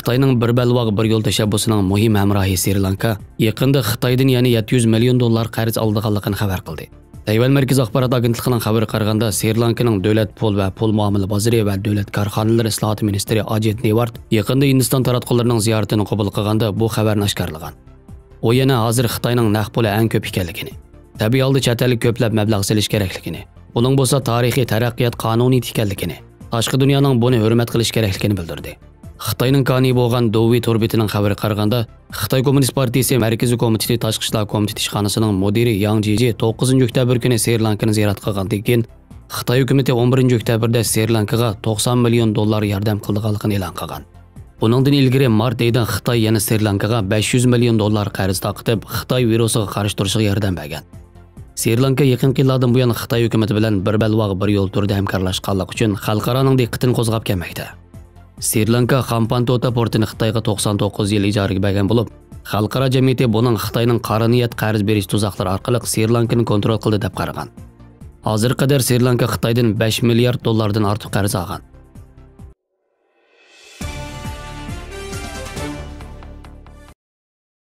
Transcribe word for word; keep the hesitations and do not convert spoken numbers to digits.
خىتاينىڭ بىر بەلباغ، بىر يول تەشەببۇسىنىڭ مۇھىم ھەمراھى سرى لانكا يېقىندا خىتايدىن يەنە يەتتە يۈز مىليون دوللار قەرز ئالىدىغانلىقىنى خەۋەر قىلدى. تەيۋەن مەركىزىي ئاخبارات ئاگېنتلىقىنىڭ خەۋىرىگە قارىغاندا، سرى لانكىنىڭ دۆلەت پۇل ۋە پۇل مۇئامىلە بازىرى ۋە دۆلەت كارخانىلىرى ئىسلاھاتى مىنىستىرى ئاجىت نېۋارت يېقىندا ھىندىستان تاراتقۇلىرىنىڭ زىيارىتىنى قوبۇل قىلغاندا بۇ خەۋەرنى ئاشكارىلىغان. ئۇ يەنە ھازىر خىتاينىڭ نەق پۇلى ئەڭ كۆپ ئىكەنلىكىنى، تەبىئىي ھالدا چەت ئەلگە كۆپلەپ مەبلەغ سېلىش كېرەكلىكىنى، بۇنىڭ بولسا تارىخىي تەرەققىيات قانۇنىيىتى ئىكەنلىكىنى، تاشقى دۇنيانىڭ بۇنى ھۆرمەت قىلىش كېرەكلىكىنى بىلدۈردى. خىتاينىڭ كانى بولغان دوۋى تور بېتىنىڭ خەۋىرىگە قارىغاندا، خىتاي كوممۇنىست پارتىيىسى مەركىزىي كومىتېتى تاشقى ئىشلار كومىتېتى ئىشخانىسىنىڭ مۇدىرى ياڭ جىجى توققۇزىنچى ئۆكتەبىر كۈنى سرى لانكىنى زىيارەت قىلغاندىن كېيىن، خىتاي ھۆكۈمىتى ئون بىرىنچى ئۆكتەبىردە سرى لانكىغا توقسان مىليون دوللار ياردەم قىلىدىغانلىقىنى ئېلان قىلغان. ئۇنىڭدىن ئىلگىرى مارت ئېيىدا خىتاي يەنە سرى لانكىغا بەش يۈز مىليون دوللار قەرز تارقىتىپ، خىتاي ۋىرۇسىغا قارشى تۇرۇشىغا ياردەم بەرگەن. سرى لانكا يېقىنقى يىللاردىن بۇيان خىتاي ھۆكۈمىتى بىلەن بىر بەلباغ، بىر يول تۈرىدە ھەمكارلاشقانلىقى ئۈچۈن خەلقئارانىڭ دىققىتىنى قوزغاپ كەلمەكتە. سرى لانكا خامپانتوتا پورتىنى خىتايغا توقسان توققۇز يىل ئىجارىگە بەرگەن بولۇپ، خەلقئارا جەمئىيىتى بۇنىڭ خىتاينىڭ قارا نىيەت قەرز بېرىش تۇزاقلىرى ئارقىلىق سرى لانكىنى كونترول قىلدى دەپ قارىغان. ھازىرغا قەدەر سرى لانكا خىتايدىن بەش مىليارد دوللاردىن ئارتۇق قەرز ئالغان.